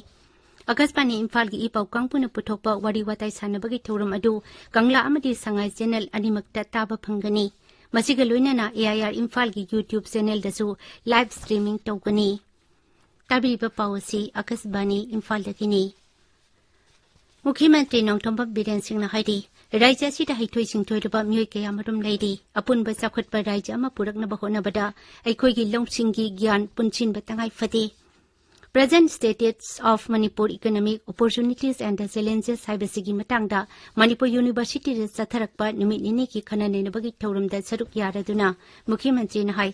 ꯑꯀꯥꯁꯕꯥꯅꯤ ꯏꯝꯐꯥꯜꯒꯤ ꯏ ꯄꯥꯎ ꯀꯥꯡꯕꯨꯅ ꯄꯨꯊꯣꯛꯄ ꯋꯥꯔꯤ ꯋꯥꯇꯥꯏ ꯁꯥꯟꯅꯕꯒꯤ ꯊꯧꯔꯝ ꯑꯗꯨ ꯀꯪꯂꯥ ꯑꯃꯗꯤ ꯁꯉꯥꯏ ꯆꯦꯅꯦꯜ ꯑꯅꯤꯃꯛꯇ ꯇꯥꯕ ꯐꯪꯒꯅꯤ꯫ ꯃꯁꯤꯒ ꯂꯣꯏꯅꯅ ꯑꯦ ꯑꯥꯏ ꯑꯥꯔ ꯏꯝꯐꯥꯜꯒꯤ YouTube ꯆꯦꯅꯦꯜꯗꯁꯨ ꯂꯥꯏꯚ ꯁ꯭ꯇ꯭ꯔꯤꯃꯤꯡ ꯇꯧꯒꯅꯤ꯫ ꯇꯥꯕꯤꯔꯤꯕ ꯄꯥꯎ ꯑꯁꯤ ꯑꯀꯥꯁꯕꯥꯅꯤ ꯏꯝꯐꯥꯜꯗꯒꯤꯅꯤ꯫ ꯃꯨꯈ꯭ꯌ ꯃꯟꯇ꯭ꯔꯤ ꯅꯣꯡꯊꯣꯝꯕꯝ ꯕꯤꯔꯦꯟ ꯁꯤꯡꯅ ꯍꯥꯏꯔꯤ, ꯔꯥꯖ꯭ꯌ ꯑꯁꯤꯗ ꯍꯩꯊꯣꯏ ꯁꯤꯡꯊꯣꯏꯔꯕ ꯃꯤꯑꯣꯏ ꯀꯌꯥꯃꯔꯨꯝ ꯂꯩꯔꯤ꯫ ꯑꯄꯨꯟꯕ ꯆꯥꯎꯈꯠꯄ ꯔꯥꯖ꯭ꯌ ꯑꯃ ꯄꯨꯔꯛꯅꯕ ꯍꯣꯠꯅꯕꯗ ꯑꯩꯈꯣꯏꯒꯤ ꯂꯧꯁꯤꯡꯒꯤ ꯒ꯭ꯌꯥꯟ ꯄꯨꯟꯁꯤꯟꯕ ꯇꯉꯥꯏ ꯐꯗꯦ꯫ Present Status of Manipur Economic Opportunities and the Challenges ꯍꯥꯏꯕꯁꯤꯒꯤ ꯃꯇꯥꯡꯗ ꯃꯅꯤꯄꯨꯔ ꯌꯨꯅꯤꯚꯔꯁꯤꯇꯤꯗ ꯆꯠꯊꯔꯛꯄ ꯅꯨꯃꯤꯠ ꯅꯤꯅꯤꯒꯤ ꯈꯟꯅ ꯅꯩꯅꯕꯒꯤ ꯊꯧꯔꯝꯗ ꯁꯔꯨꯛ ꯌꯥꯔꯗꯨꯅ ꯃꯨꯈ꯭ꯌ ꯃꯟꯇ꯭ꯔꯤꯅ ꯍꯥꯏ,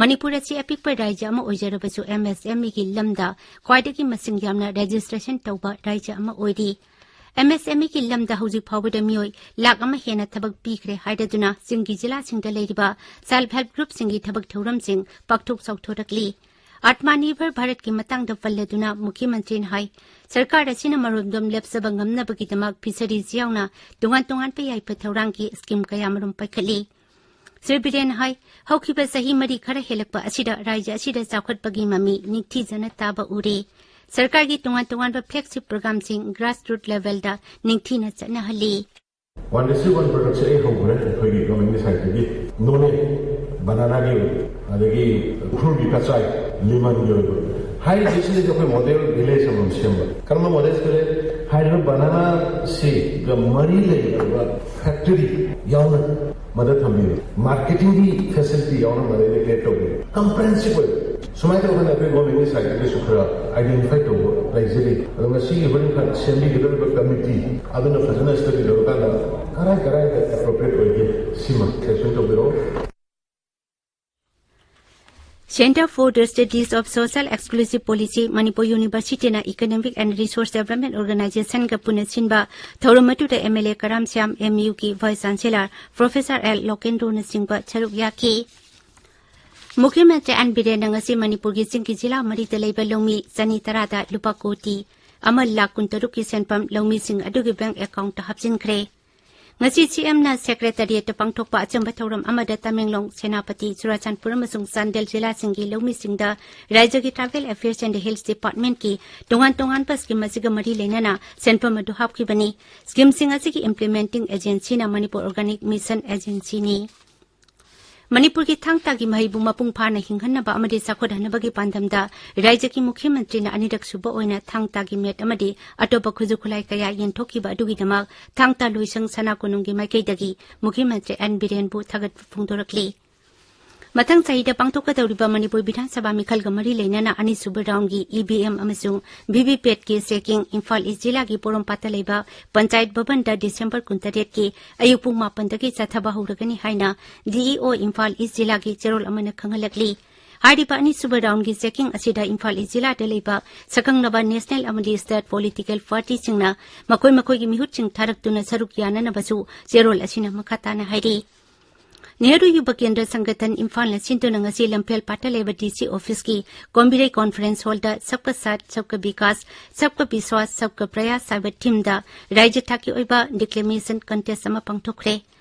ꯃꯅꯤꯄꯨꯔ ꯑꯁꯤ ꯑꯄꯤꯛꯄ ꯔꯥꯖ꯭ꯌ ꯑꯃ ꯑꯣꯏꯖꯔꯕꯁꯨ ꯑꯦꯝ ꯑꯦꯁ ꯑꯦꯝ ꯏꯒꯤ ꯂꯝꯗ ꯈ꯭ꯋꯥꯏꯗꯒꯤ ꯃꯁꯤꯡ ꯌꯥꯝꯅ ꯔꯦꯖꯤꯁꯇ꯭ꯔꯦꯁꯟ ꯇꯧꯕ ꯔꯥꯖ꯭ꯌ ꯑꯃ ꯑꯣꯏꯔꯤ꯫ ꯑꯦꯝ ꯑꯦꯁ ꯑꯦꯝ ꯏꯒꯤ ꯂꯝꯗ ꯍꯧꯖꯤꯛ ꯐꯥꯎꯕꯗ ꯃꯤꯑꯣꯏ ꯂꯥꯈ ꯑꯃ ꯍꯦꯟꯅ ꯊꯕꯛ ꯄꯤꯈ꯭ꯔꯦ ꯍꯥꯏꯔꯗꯨꯅ ꯆꯤꯡꯒꯤ ꯖꯤꯂꯥꯁꯤꯡꯗ ꯂꯩꯔꯤꯕ ꯁꯦꯜꯐ ꯍꯦꯜꯞ ꯒ꯭ꯔꯨꯞꯁꯤꯡꯒꯤ ꯊꯕꯛ ꯊꯧꯔꯝꯁꯤꯡ ꯄꯥꯛꯊꯣꯛ ꯆꯥꯎꯊꯣꯔꯛꯂꯤ꯫ ꯑꯥꯠꯃꯥꯅꯤꯔꯚꯔ ꯚꯥꯔꯠꯀꯤ ꯃꯇꯥꯡꯗ ꯄꯜꯂꯗꯨꯅ ꯃꯨꯈ꯭ꯌ ꯃꯟꯇ꯭ꯔꯤꯅ ꯍꯥꯏ, ꯁꯔꯀꯥꯔ ꯑꯁꯤꯅ ꯃꯔꯣꯝꯗꯣꯝ ꯂꯦꯞꯆꯕ ꯉꯝꯅꯕꯒꯤꯗꯃꯛ ꯐꯤꯁꯔꯤꯁ ꯌꯥꯎꯅ ꯇꯣꯉꯥꯟ ꯇꯣꯉꯥꯟꯕ ꯌꯥꯏꯐ ꯊꯧꯔꯥꯡꯒꯤ ꯁ꯭ꯀꯤꯝ ꯀꯌꯥꯃꯔꯨꯝ ꯄꯥꯏꯈꯠꯂꯤ꯫ ꯁ꯭ꯔꯤ ꯕꯤꯔꯦꯟꯅ ꯍꯥꯏ, ꯍꯧꯈꯤꯕ ꯆꯍꯤ ꯃꯔꯤ ꯈꯔ ꯍꯦꯜꯂꯛꯄ ꯑꯁꯤꯗ ꯔꯥꯖ꯭ꯌ ꯑꯁꯤꯗ ꯆꯥꯎꯈꯠꯄꯒꯤ ꯃꯃꯤ ꯅꯤꯡꯊꯤꯖꯅ ꯇꯥꯕ ꯎꯔꯦ꯫ ꯁꯔꯀꯥꯔꯒꯤ ꯇꯣꯉꯥꯟ ꯇꯣꯉꯥꯟꯕ ꯐ꯭ꯂꯦꯒꯁꯤꯞ ꯄ꯭ꯔꯣꯒ꯭ꯔꯥꯝꯁꯤꯡ ꯒ꯭ꯔꯥꯁꯔꯨꯠ ꯂꯦꯚꯦꯜꯗ ꯅꯤꯡꯊꯤꯅ ꯆꯠꯅꯍꯜꯂꯤ꯫ One district, one product ꯁꯦ ꯑꯩ ꯍꯧꯈ꯭ꯔꯦ ꯑꯩꯈꯣꯏꯒꯤ ꯒꯚꯔꯟꯃꯦꯟꯠꯀꯤ ꯁꯥꯏꯠꯇꯒꯤ꯫ ꯅꯣꯅꯦ, ꯕꯅꯥꯅꯥꯒꯤ ꯑꯣꯏꯕ, ꯑꯗꯒꯤ ꯎꯈ꯭ꯔꯨꯜꯒꯤ ꯀꯆꯥꯏ, ꯂꯤꯃꯟꯒꯤ ꯑꯣꯏꯕ꯫ ꯍꯥꯏꯔꯤꯕꯁꯤꯗꯩꯗ ꯑꯩꯈꯣꯏ ꯃꯣꯗꯦꯜ ꯚꯤꯂꯦꯖ ꯑꯃꯃꯝ ꯁꯦꯝꯕ꯫ ꯀꯔꯝꯕ ꯃꯣꯗꯦꯜ ꯚꯤꯂꯦꯖ? ꯍꯥꯏꯔꯤꯕ ꯕꯅꯥꯅꯥꯁꯤꯒ ꯃꯔꯤ ꯂꯩꯅꯕ ꯐꯦꯛꯇꯔꯤ ꯌꯥꯎꯅ ꯃꯗ ꯊꯝꯕꯤꯔꯦ꯫ ꯃꯥꯔꯀꯦꯇꯤꯡꯒꯤ ꯐꯦꯁꯤꯂꯤꯇꯤ ꯌꯥꯎꯅ ꯃꯗꯩꯗ ꯀ꯭ꯔꯤꯌꯦꯠ ꯇꯧꯕꯤꯔꯦ꯫ ꯀꯝꯄ꯭ꯔꯦꯍꯦꯟꯁꯤꯞ ꯑꯣꯏꯕ꯫ ꯁꯨꯃꯥꯏꯅ ꯇꯧꯗꯅ ꯑꯩꯈꯣꯏ ꯒꯣꯔꯃꯦꯟꯒꯤ ꯁꯥꯏꯠꯇꯒꯤꯁꯨ ꯈꯔ ꯑꯥꯏꯗꯦꯟꯇꯤꯐꯥꯏ ꯇꯧꯕ ꯂꯩꯖꯔꯤ꯫ ꯑꯗꯣ ꯉꯁꯤꯒꯤ ꯍꯣꯔꯦꯟ ꯈꯔ ꯁꯦꯝꯕꯤꯒꯗꯧꯔꯤꯕ ꯀꯃꯤꯇꯤ ꯑꯗꯨꯅ ꯐꯖꯅ ꯁ꯭ꯇꯗꯤ ꯇꯧꯔꯀꯥꯟꯗ ꯀꯔꯥꯏ ꯀꯔꯥꯏꯗ ꯑꯦꯄ꯭ꯔꯣꯄ꯭ꯔꯤꯌꯦꯠ ꯑꯣꯏꯒꯦ ꯁꯤꯃ ꯁꯦꯂꯦꯛꯁꯟ ꯇꯧꯕꯤꯔꯛꯑꯣ꯫ Center for the Studies of Social Exclusive Policy, Manipur University ꯅ Economic and Resource Development Organization ꯒ ꯄꯨꯟꯅ ꯁꯤꯟꯕ ꯊꯧꯔꯝ ꯑꯗꯨꯗ M L A Karam Shyam, M ꯌꯨꯒꯤ ꯚꯥꯏꯁ ꯆꯥꯟꯁꯦꯂꯔ ꯄ꯭ꯔꯣꯐꯦꯁꯔ ꯑꯦꯜ ꯂꯣꯀꯦꯟꯗ꯭ꯔꯣꯅꯆꯤꯡꯕ ꯁꯔꯨꯛ ꯌꯥꯈꯤ꯫ ꯃꯨꯈ꯭ꯌ ꯃꯟꯇ꯭ꯔꯤ ꯑꯦꯟ ꯕꯤꯔꯦꯟꯅ ꯉꯁꯤ ꯃꯅꯤꯄꯨꯔꯒꯤ ꯆꯤꯡꯒꯤ ꯖꯤꯂꯥ ꯃꯔꯤꯗ ꯂꯩꯕ ꯂꯧꯃꯤ ꯆꯅꯤ ꯇꯔꯥꯗ ꯂꯨꯄꯥ ꯀꯣꯇꯤ ꯑꯃ ꯂꯥꯈ ꯀꯨꯟꯇꯔꯨꯛꯀꯤ ꯁꯦꯟꯐꯝ ꯂꯧꯃꯤꯁꯤꯡ ꯑꯗꯨꯒꯤ ꯕꯦꯡꯛ ꯑꯦꯀꯥꯎꯟꯠꯇ ꯍꯥꯞꯆꯤꯟꯈ꯭ꯔꯦ꯫ ꯉꯁꯤ ꯁꯤ ꯑꯦꯝꯅ ꯁꯦꯀ꯭ꯔꯦꯇꯔꯤꯌꯦꯠꯇ ꯄꯥꯡꯊꯣꯛꯄ ꯑꯆꯝꯕ ꯊꯧꯔꯝ ꯑꯃꯗ ꯇꯃꯦꯡꯂꯣꯡ, ꯁꯦꯅꯥꯄꯇꯤ, ꯆꯨꯔꯥꯆꯥꯟꯄꯨꯔ ꯑꯃꯁꯨꯡ ꯆꯥꯟꯗꯦꯜ ꯖꯤꯂꯥꯁꯤꯡꯒꯤ ꯂꯧꯃꯤꯁꯤꯡꯗ ꯔꯥꯖ꯭ꯌꯒꯤ Tribal Affairs and Hills Department ꯀꯤ ꯇꯣꯉꯥꯟ ꯇꯣꯉꯥꯟꯕ ꯁ꯭ꯀꯤꯝ ꯑꯁꯤꯒ ꯃꯔꯤ ꯂꯩꯅꯅ ꯁꯦꯟꯐꯝ ꯑꯗꯨ ꯍꯥꯞꯈꯤꯕꯅꯤ꯫ ꯁ꯭ꯀꯤꯝꯁꯤꯡ ꯑꯁꯤꯒꯤ ꯏꯝꯄ꯭ꯂꯤꯃꯦꯟꯇꯤꯡ ꯑꯦꯖꯦꯟꯁꯤꯅ ꯃꯅꯤꯄꯨꯔ ꯑꯣꯔꯒꯥꯅꯤꯛ ꯃꯤꯁꯟ ꯑꯦꯖꯦꯟꯁꯤꯅꯤ꯫ ꯃꯅꯤꯄꯨꯔꯒꯤ ꯊꯥꯡ ꯇꯥꯒꯤ ꯃꯍꯩꯕꯨ ꯃꯄꯨꯡ ꯐꯥꯅ ꯍꯤꯡꯍꯟꯅꯕ ꯑꯃꯗꯤ ꯆꯥꯎꯈꯠꯍꯟꯅꯕꯒꯤ ꯄꯥꯟꯗꯝꯗ ꯔꯥꯖ꯭ꯌꯒꯤ ꯃꯨꯈ꯭ꯌ ꯃꯟꯇ꯭ꯔꯤꯅ ꯑꯅꯤꯔꯛ ꯁꯨꯕ ꯑꯣꯏꯅ ꯊꯥꯡ ꯇꯥꯒꯤ ꯃꯦꯠ ꯑꯃꯗꯤ ꯑꯇꯣꯞꯄ ꯈꯨꯠꯁꯨ ꯈꯨꯠꯂꯥꯏ ꯀꯌꯥ ꯌꯦꯟꯊꯣꯛꯈꯤꯕ ꯑꯗꯨꯒꯤꯗꯃꯛ ꯊꯥꯡ ꯇꯥ ꯂꯣꯏꯁꯪ ꯁꯅꯥ ꯀꯣꯅꯨꯡꯒꯤ ꯃꯥꯏꯀꯩꯗꯒꯤ ꯃꯨꯈ꯭ꯌ ꯃꯟꯇ꯭ꯔꯤ ꯑꯦꯟ ꯕꯤꯔꯦꯟꯕꯨ ꯊꯥꯒꯠꯄ ꯐꯣꯡꯗꯣꯔꯛꯂꯤ꯫ ꯃꯊꯪ ꯆꯍꯤꯗ ꯄꯥꯡꯊꯣꯛꯀꯗꯧꯔꯤꯕ ꯃꯅꯤꯄꯨꯔ ꯕꯤꯙꯥꯟ ꯁꯚꯥ ꯃꯤꯈꯜꯒ ꯃꯔꯤ ꯂꯩꯅꯅ ꯑꯅꯤꯁꯨꯕ ꯔꯥꯎꯟꯒꯤ ꯏ ꯚꯤ ꯑꯦꯝ ꯑꯃꯁꯨꯡ ꯚꯤ ꯚꯤ ꯄꯦꯠꯀꯤ ꯆꯦꯀꯤꯡ ꯏꯝꯐꯥꯜ ꯏꯁ ꯖꯤꯂꯥꯒꯤ ꯄꯣꯔꯣꯝꯄꯥꯠꯇ ꯂꯩꯕ ꯄꯟꯆꯥꯌꯠ ꯚꯕꯟꯗ ꯗꯤꯁꯦꯝꯕꯔ ꯀꯨꯟꯇꯔꯦꯠꯀꯤ ꯑꯌꯨꯛ ꯄꯨꯡ ꯃꯥꯄꯟꯗꯒꯤ ꯆꯠꯊꯕ ꯍꯧꯔꯒꯅꯤ ꯍꯥꯏꯅ ꯗꯤ ꯏ ꯑꯣ ꯏꯝꯐꯥꯜ ꯏꯁ ꯖꯤꯂꯥꯒꯤ ꯆꯦꯔꯣꯜ ꯑꯃꯅ ꯈꯪꯍꯜꯂꯛꯂꯤ꯫ ꯍꯥꯏꯔꯤꯕ ꯑꯅꯤꯁꯨꯕ ꯔꯥꯎꯟꯒꯤ ꯆꯦꯀꯤꯡ ꯑꯁꯤꯗ ꯏꯝꯐꯥꯜ ꯏꯁ ꯖꯤꯂꯥꯗ ꯂꯩꯕ ꯁꯛꯈꯪꯂꯕ ꯅꯦꯁꯅꯦꯜ ꯑꯃꯗꯤ ꯁ꯭ꯇꯦꯠ ꯄꯣꯂꯤꯇꯤꯀꯦꯜ ꯄꯥꯔꯇꯤꯁꯤꯡꯅ ꯃꯈꯣꯏ ꯃꯈꯣꯏꯒꯤ ꯃꯤꯍꯨꯠꯁꯤꯡ ꯊꯥꯔꯛꯇꯨꯅ ꯁꯔꯨꯛ ꯌꯥꯅꯅꯕꯁꯨ ꯆꯦꯔꯣꯜ ꯑꯁꯤꯅ ꯃꯈꯥ ꯇꯥꯅ ꯍꯥꯏꯔꯤ꯫ ꯅꯦꯍꯔꯨ ꯌꯨꯕ ꯀꯦꯟꯗ꯭ꯔ ꯁꯪꯒꯊꯟ ꯏꯝꯐꯥꯜꯅ ꯁꯤꯟꯗꯨꯅ ꯉꯁꯤ ꯂꯝꯐꯦꯜ ꯄꯥꯠꯇ ꯂꯩꯕ ꯗꯤ ꯁꯤ ꯑꯣꯐꯤꯁꯀꯤ ꯀꯣꯝꯕꯤꯔꯩ ꯀꯣꯟꯐꯔꯦꯟꯁ ꯍꯣꯜꯗ ꯁꯕꯀꯥ ꯁꯥꯊ, ꯁꯕꯀꯥ ꯕꯤꯀꯥꯁ, ꯁꯕꯀꯥ ꯕꯤꯁ꯭ꯋꯥꯁ, ꯁꯕꯀꯥ ꯄ꯭ꯔꯌꯥꯁ ꯍꯥꯏꯕ ꯊꯤꯝꯗ ꯔꯥꯖ꯭ꯌ ꯊꯥꯛꯀꯤ ꯑꯣꯏꯕ ꯗꯤꯀ꯭ꯂꯦꯃꯦꯁꯟ ꯀꯟꯇꯦꯁ ꯑꯃ ꯄꯥꯡꯊꯣꯛꯈ꯭ꯔꯦ꯫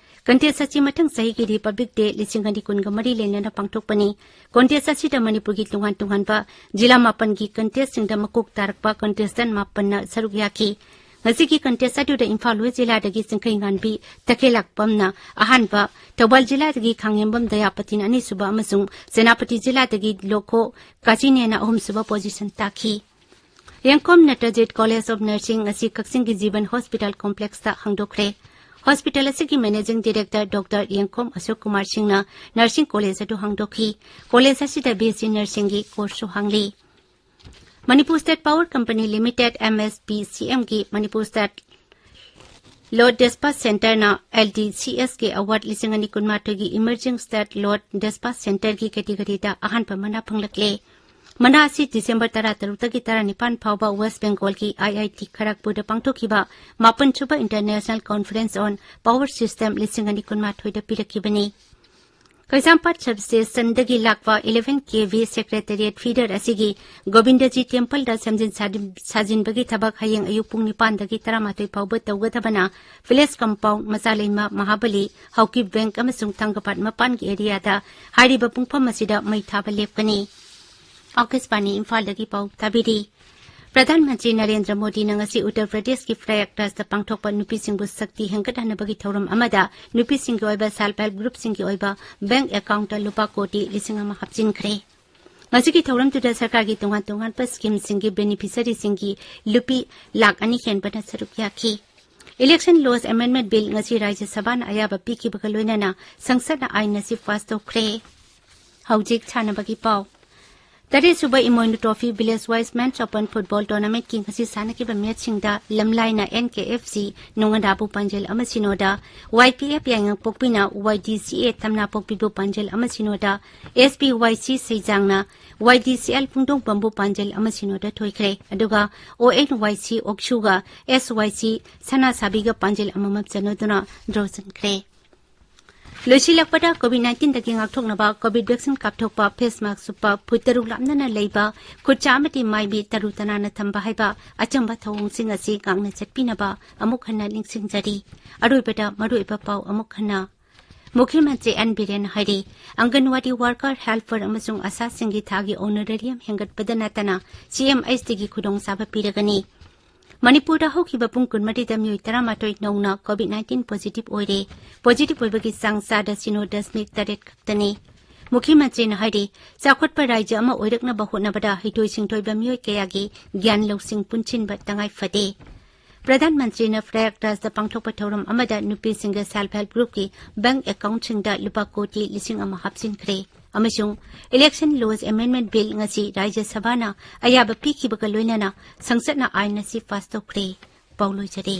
ꯀꯟꯇꯦꯁ ꯑꯁꯤ ꯃꯊꯪ ꯆꯍꯤꯒꯤ ꯔꯤꯄꯕ꯭ꯂꯤꯛ ꯗꯦ ꯂꯤꯁꯤꯡ ꯑꯅꯤ ꯀꯨꯟꯒ ꯃꯔꯤ ꯂꯩꯅꯅ ꯄꯥꯡꯊꯣꯛꯄꯅꯤ꯫ ꯀꯟꯇꯦꯁ ꯑꯁꯤꯗ ꯃꯅꯤꯄꯨꯔꯒꯤ ꯇꯣꯉꯥꯟ ꯇꯣꯉꯥꯟꯕ ꯖꯤꯂꯥ ꯃꯥꯄꯟꯒꯤ ꯀꯟꯇꯦꯁꯁꯤꯡꯗ ꯃꯀꯣꯛ ꯇꯥꯔꯛꯄ ꯀꯟꯇꯦꯁꯇꯦꯟ ꯃꯥꯄꯟꯅ ꯁꯔꯨꯛ ꯌꯥꯈꯤ꯫ ꯉꯁꯤꯒꯤ ꯀꯟꯇꯦꯁ ꯑꯗꯨꯗ ꯏꯝꯐꯥꯜ ꯋꯦꯁ ꯖꯤꯂꯥꯗꯒꯤ ꯆꯤꯡꯈꯩꯉꯥꯟꯕꯤ ꯇꯈꯦꯜꯂꯥꯛꯄꯝꯅ ꯑꯍꯥꯟꯕ, ꯊꯧꯕꯥꯜ ꯖꯤꯂꯥꯗꯒꯤ ꯈꯥꯡꯉꯦꯝꯕꯝ ꯗꯌꯥꯄꯇꯤꯅ ꯑꯅꯤꯁꯨꯕ ꯑꯃꯁꯨꯡ ꯁꯦꯅꯥꯄꯇꯤ ꯖꯤꯂꯥꯗꯒꯤ ꯂꯣꯈꯣ ꯀꯥꯆꯤꯅꯦꯅ ꯑꯍꯨꯝꯁꯨꯕ ꯄꯣꯖꯤꯁꯟ ꯇꯥꯈꯤ꯫ ꯌꯦꯡꯈꯣꯝ ꯅꯇ꯭ꯔꯖꯤꯠ ꯀꯣꯂꯦꯖ ꯑꯣꯐ ꯅꯔꯁꯤꯡ ꯑꯁꯤ ꯀꯛꯆꯤꯡꯒꯤ ꯖꯤꯕꯟ ꯍꯣꯁꯄꯤꯇꯥꯜ ꯀꯣꯝꯄ꯭ꯂꯦꯛꯁꯇ ꯍꯥꯡꯗꯣꯛꯈ꯭ꯔꯦ꯫ ꯍꯣꯁꯄꯤꯇꯥꯜ ꯑꯁꯤꯒꯤ ꯃꯦꯅꯦꯖꯤꯡ ꯗꯤꯔꯦꯛꯇꯔ ꯗꯣꯛꯇꯔ ꯌꯦꯡꯈꯣꯝ ꯑꯁꯣꯛ ꯀꯨꯃꯥꯔ ꯁꯤꯡꯅ ꯅꯔꯁꯤꯡ ꯀꯣꯂꯦꯖ ꯑꯗꯨ ꯍꯥꯡꯗꯣꯛꯈꯤ꯫ ꯀꯣꯂꯦꯖ ꯑꯁꯤꯗ ꯕꯤ ꯑꯦꯁ ꯁꯤ ꯅꯔꯁꯤꯡꯒꯤ ꯀꯣꯔꯁꯁꯨ ꯍꯥꯡꯂꯤ꯫ Manipur state power company limited, M S P C ꯑꯦꯝꯒꯤ ꯃꯅꯤꯄꯨꯔ ꯁ꯭ꯇꯦꯠ ꯂꯣꯗ ꯗꯦꯁꯄꯥꯆ ꯁꯦꯟꯇꯔꯅ ꯑꯦꯜ ꯗꯤ ꯁꯤ ꯑꯦꯁꯀꯤ ꯑꯦꯋꯥꯔꯗ ꯂꯤꯁꯤꯡ ꯑꯅꯤ ꯀꯨꯟꯃꯥꯊꯣꯏꯒꯤ ꯏꯃꯔꯖꯤꯡ ꯁ꯭ꯇꯦꯠ ꯂꯣꯗ ꯗꯦꯁꯄꯥꯆ ꯁꯦꯟꯇꯔꯒꯤ ꯀꯦꯇꯤꯒꯣꯔꯤꯗ ꯑꯍꯥꯟꯕ ꯃꯅꯥ ꯐꯪꯂꯛꯂꯦ꯫ ꯃꯅꯥ ꯑꯁꯤ ꯗꯤꯁꯦꯝꯕꯔ ꯇꯔꯥꯇꯔꯨꯛꯇꯒꯤ ꯇꯔꯥꯅꯤꯄꯥꯟ ꯐꯥꯎꯕ ꯋꯦꯁ ꯕꯦꯡꯒꯣꯜꯒꯤ ꯑꯥꯏ ꯑꯥꯏ ꯇꯤ ꯈꯔꯒꯄꯨꯔꯗ ꯄꯥꯡꯊꯣꯛꯈꯤꯕ ꯃꯥꯄꯟꯁꯨꯕ ꯏꯟꯇꯔꯅꯦꯁꯅꯦꯜ ꯀꯣꯟꯐꯔꯦꯟꯁ ꯑꯣꯟ ꯄꯥꯋꯔ ꯁꯤꯁꯇꯦꯝ ꯂꯤꯁꯤꯡ ꯑꯅꯤ ꯀꯨꯟꯃꯥꯊꯣꯏꯗ ꯄꯤꯔꯛꯈꯤꯕꯅꯤ꯫ ꯀꯩꯁꯥꯝꯄꯥꯠ ꯁꯕ ꯁ꯭ꯇꯦꯁꯟꯗꯒꯤ ꯂꯥꯛꯄ ꯏꯂꯦꯚꯦꯟ ꯀꯦ ꯚꯤ ꯁꯦꯀ꯭ꯔꯦꯇꯦꯔꯤꯌꯦꯠ ꯐꯤꯗꯔ ꯑꯁꯤꯒꯤ ꯒꯣꯕꯤꯟꯗꯖꯤ ꯇꯦꯝꯄꯜꯗ ꯁꯦꯝꯖꯤꯟ ꯁꯥꯖꯤꯟ-, ꯁꯥꯖꯤꯟꯕꯒꯤ ꯊꯕꯛ ꯍꯌꯦꯡ ꯑꯌꯨꯛ ꯄꯨꯡ ꯅꯤꯄꯥꯟꯗꯒꯤ ꯇꯔꯥꯃꯥꯊꯣꯏ ꯐꯥꯎꯕ ꯇꯧꯒꯗꯕꯅ ꯚꯤꯂꯦꯖ ꯀꯝꯄꯥꯎꯟꯗ, ꯃꯆꯥꯂꯩꯃ, ꯃꯍꯥꯕꯂꯤ, ꯍꯥꯎꯀꯤꯞ ꯕꯦꯡꯛ ꯑꯃꯁꯨꯡ ꯊꯥꯡꯒꯄꯥꯠ ꯃꯄꯥꯟꯒꯤ ꯑꯦꯔꯤꯌꯥꯗ ꯍꯥꯏꯔꯤꯕ ꯄꯨꯡꯐꯝ ꯑꯁꯤꯗ ꯃꯩ ꯊꯥꯕ ꯂꯦꯞꯀꯅꯤ꯫ ꯑꯥꯀꯥꯁꯕꯥꯅꯤ ꯏꯝꯐꯥꯜꯗꯒꯤ ꯄꯥꯎ ꯇꯥꯕꯤꯔꯤ꯫ ꯄ꯭ꯔꯙꯥꯟ ꯃꯟꯇ꯭ꯔꯤ ꯅꯔꯦꯟꯗ꯭ꯔ ꯃꯣꯗꯤꯅ ꯉꯁꯤ ꯎꯠꯇꯔ ꯄ꯭ꯔꯗꯦꯁꯀꯤ ꯄ꯭ꯔꯌꯥꯒꯔꯥꯖꯇ ꯄꯥꯡꯊꯣꯛꯄ ꯅꯨꯄꯤꯁꯤꯡꯕꯨ ꯁꯛꯇꯤ ꯍꯦꯟꯒꯠꯍꯟꯅꯕꯒꯤ ꯊꯧꯔꯝ ꯑꯃꯗ ꯅꯨꯄꯤꯁꯤꯡꯒꯤ ꯑꯣꯏꯕ ꯁꯦꯜꯐ ꯍꯦꯜꯞ ꯒ꯭ꯔꯨꯞꯁꯤꯡꯒꯤ ꯑꯣꯏꯕ ꯕꯦꯡꯛ ꯑꯦꯀꯥꯎꯟꯠꯇ ꯂꯨꯄꯥ ꯀꯣꯇꯤ ꯂꯤꯁꯤꯡ ꯑꯃ ꯍꯥꯞꯆꯤꯟꯈ꯭ꯔꯦ꯫ ꯉꯁꯤꯒꯤ ꯊꯧꯔꯝꯗꯨꯗ ꯁꯔꯀꯥꯔꯒꯤ ꯇꯣꯉꯥꯟ ꯇꯣꯉꯥꯟꯕ ꯁ꯭ꯀꯤꯝꯁꯤꯡꯒꯤ ꯕꯦꯅꯤꯐꯤꯁꯔꯤꯁꯤꯡꯒꯤ ꯂꯨꯄꯤ ꯂꯥꯈ ꯑꯅꯤ ꯍꯦꯟꯕꯅ ꯁꯔꯨꯛ ꯌꯥꯈꯤ꯫ ꯏꯂꯦꯛꯁꯟ ꯂꯣꯁ ꯑꯦꯃꯦꯟꯗꯃꯦꯟꯠ ꯕꯤꯜ ꯉꯁꯤ ꯔꯥꯖ꯭ꯌ ꯁꯚꯥꯅ ꯑꯌꯥꯕ ꯄꯤꯈꯤꯕꯒ ꯂꯣꯏꯅꯅ ꯁꯪꯁꯠꯅ ꯑꯥꯏꯟ ꯑꯁꯤ ꯄꯥꯁ ꯇꯧꯈ꯭ꯔꯦ꯫ ꯍꯧꯖꯤꯛ ꯁꯥꯟꯅꯕꯒꯤ ꯄꯥꯎ꯫ ꯇꯔꯦꯠꯁꯨꯕ Imoinu trophy village wise men's open football ꯇꯣꯔꯅꯥꯃꯦꯟꯠꯀꯤ ꯉꯁꯤ ꯁꯥꯟꯅꯈꯤꯕ ꯃꯦꯆꯁꯤꯡꯗ ꯂꯝꯂꯥꯏꯅ ꯑꯦꯟ ꯀꯦ ꯑꯦꯐ ꯁꯤ ꯅꯣꯉꯥꯟꯗꯥꯕꯨ ꯄꯥꯟꯖꯜ ꯑꯃ ꯁꯤꯅꯣꯗ, ꯋꯥꯏ ꯄꯤ ꯑꯦꯐ ꯌꯥꯏꯉꯪꯄꯣꯛꯄꯤꯅ ꯋꯥꯏ ꯗꯤ ꯁꯤ ꯑꯦ ꯊꯝꯅꯥꯄꯣꯛꯄꯤꯕꯨ ꯄꯥꯟꯖꯜ ꯑꯃ ꯁꯤꯅꯣꯗ, ꯑꯦꯁ ꯕꯤ ꯋꯥꯏ ꯁꯤ ꯁꯩꯖꯥꯡꯅ ꯋꯥꯏ ꯗꯤ ꯁꯤ ꯑꯦꯜ ꯄꯨꯡꯗꯣꯡꯕꯝꯕꯨ ꯄꯥꯟꯖꯜ ꯑꯃ ꯁꯤꯅꯣꯗ ꯊꯣꯏꯈ꯭ꯔꯦ꯫ ꯑꯗꯨꯒ ꯑꯣ ꯑꯦꯟ ꯋꯥꯏ ꯁꯤ ꯑꯣꯛꯁꯨꯒ ꯑꯦꯁ ꯋꯥꯏ ꯁꯤ ꯁꯅꯥꯁꯥꯕꯤꯒ ꯄꯥꯟꯖꯜ ꯑꯃꯃꯝ ꯆꯟꯅꯗꯨꯅ ꯗ꯭ꯔꯣ ꯆꯟꯈ꯭ꯔꯦ꯫ ꯂꯣꯏꯁꯤꯜꯂꯛꯄꯗ ꯀꯣꯚꯤꯗ ꯅꯥꯏꯟꯇꯤꯟꯗꯒꯤ ꯉꯥꯛꯊꯣꯛꯅꯕ ꯀꯣꯚꯤꯗ ꯚꯦꯛꯁꯤꯟ ꯀꯥꯞꯊꯣꯛꯄ, ꯐꯦꯁ ꯃꯥꯛꯁ ꯎꯞꯄ, ꯐꯨꯠ ꯇꯔꯨꯛ ꯂꯥꯞꯅꯅ ꯂꯩꯕ, ꯈꯨꯠ ꯆꯥ ꯑꯃꯗꯤ ꯃꯥꯏ ꯃꯤꯠ ꯇꯔꯨ ꯇꯅꯥꯟꯅ ꯊꯝꯕ ꯍꯥꯏꯕ ꯑꯆꯝꯕ ꯊꯧꯑꯣꯡꯁꯤꯡ ꯑꯁꯤ ꯉꯥꯛꯅ ꯆꯠꯄꯤꯅꯕ ꯑꯃꯨꯛ ꯍꯟꯅ ꯅꯤꯡꯁꯤꯡꯖꯔꯤ꯫ ꯑꯔꯣꯏꯕꯗ ꯃꯔꯨꯑꯣꯏꯕ ꯄꯥꯎ ꯑꯃꯨꯛ ꯍꯟꯅ꯫ ꯃꯨꯈ꯭ꯌ ꯃꯟꯇ꯭ꯔꯤ ꯑꯦꯟ ꯕꯤꯔꯦꯟꯅ ꯍꯥꯏꯔꯤ, ꯑꯪꯒꯟꯋꯥꯗꯤ ꯋꯥꯔꯀꯔ, ꯍꯦꯜꯄꯔ ꯑꯃꯁꯨꯡ ꯑꯥꯁꯥꯁꯤꯡꯒꯤ ꯊꯥꯒꯤ ꯑꯣꯅꯔꯦꯔꯤꯌꯝ ꯍꯦꯟꯒꯠꯄꯗ ꯅꯠꯇꯅ ꯁꯤ ꯑꯦꯝ ꯑꯦꯁ ꯇꯤꯒꯤ ꯈꯨꯗꯣꯡꯆꯥꯕ ꯄꯤꯔꯒꯅꯤ꯫ ꯃꯅꯤꯄꯨꯔꯗ ꯍꯧꯈꯤꯕ ꯄꯨꯡ ꯀꯨꯟꯃꯔꯤꯗ ꯃꯤꯑꯣꯏ ꯇꯔꯥꯃꯥꯊꯣꯏ ꯅꯧꯅ ꯀꯣꯚꯤꯗ ꯅꯥꯏꯟꯇꯤꯟ ꯄꯣꯖꯤꯇꯤꯚ ꯑꯣꯏꯔꯦ꯫ ꯄꯣꯖꯤꯇꯤꯚ ꯑꯣꯏꯕꯒꯤ ꯆꯥꯡ ꯆꯥꯗ ꯁꯤꯅꯣ ꯗꯁꯃꯤꯛ ꯇꯔꯦꯠ ꯈꯛꯇꯅꯤ꯫ ꯃꯨꯈ꯭ꯌ ꯃꯟꯇ꯭ꯔꯤꯅ ꯍꯥꯏꯔꯤ, ꯆꯥꯎꯈꯠꯄ ꯔꯥꯖ꯭ꯌ ꯑꯃ ꯑꯣꯏꯔꯛꯅꯕ ꯍꯣꯠꯅꯕꯗ ꯍꯩꯊꯣꯏ ꯁꯤꯡꯊꯣꯏꯕ ꯃꯤꯑꯣꯏ ꯀꯌꯥꯒꯤ ꯒ꯭ꯌꯥꯟ ꯂꯧꯁꯤꯡ ꯄꯨꯟꯁꯤꯟꯕ ꯇꯉꯥꯏ ꯐꯗꯦ꯫ ꯄ꯭ꯔꯙꯥꯟ ꯃꯟꯇ꯭ꯔꯤꯅ ꯄ꯭ꯔꯌꯥꯒꯔꯥꯖꯇ ꯄꯥꯡꯊꯣꯛꯄ ꯊꯧꯔꯝ ꯑꯃꯗ ꯅꯨꯄꯤꯁꯤꯡꯒꯤ self help groupꯀꯤ bank accountꯁꯤꯡꯗ ꯂꯨꯄꯥ ꯀꯣꯇꯤ ꯂꯤꯁꯤꯡ ꯑꯃ ꯍꯥꯞꯆꯤꯟꯈ꯭ꯔꯦ꯫ ꯑꯃꯁꯨꯡ Election Laws Amendment Bill ꯉꯁꯤ ꯔꯥꯖ꯭ꯌ ꯁꯚꯥꯅ ꯑꯌꯥꯕ ꯄꯤꯈꯤꯕꯒ ꯂꯣꯏꯅꯅ ꯁꯪꯁꯠꯅ ꯑꯥꯏꯟ ꯑꯁꯤ ꯄꯥꯁ ꯇꯧꯈ꯭ꯔꯦ꯫ ꯄꯥꯎ ꯂꯣꯏꯖꯔꯦ꯫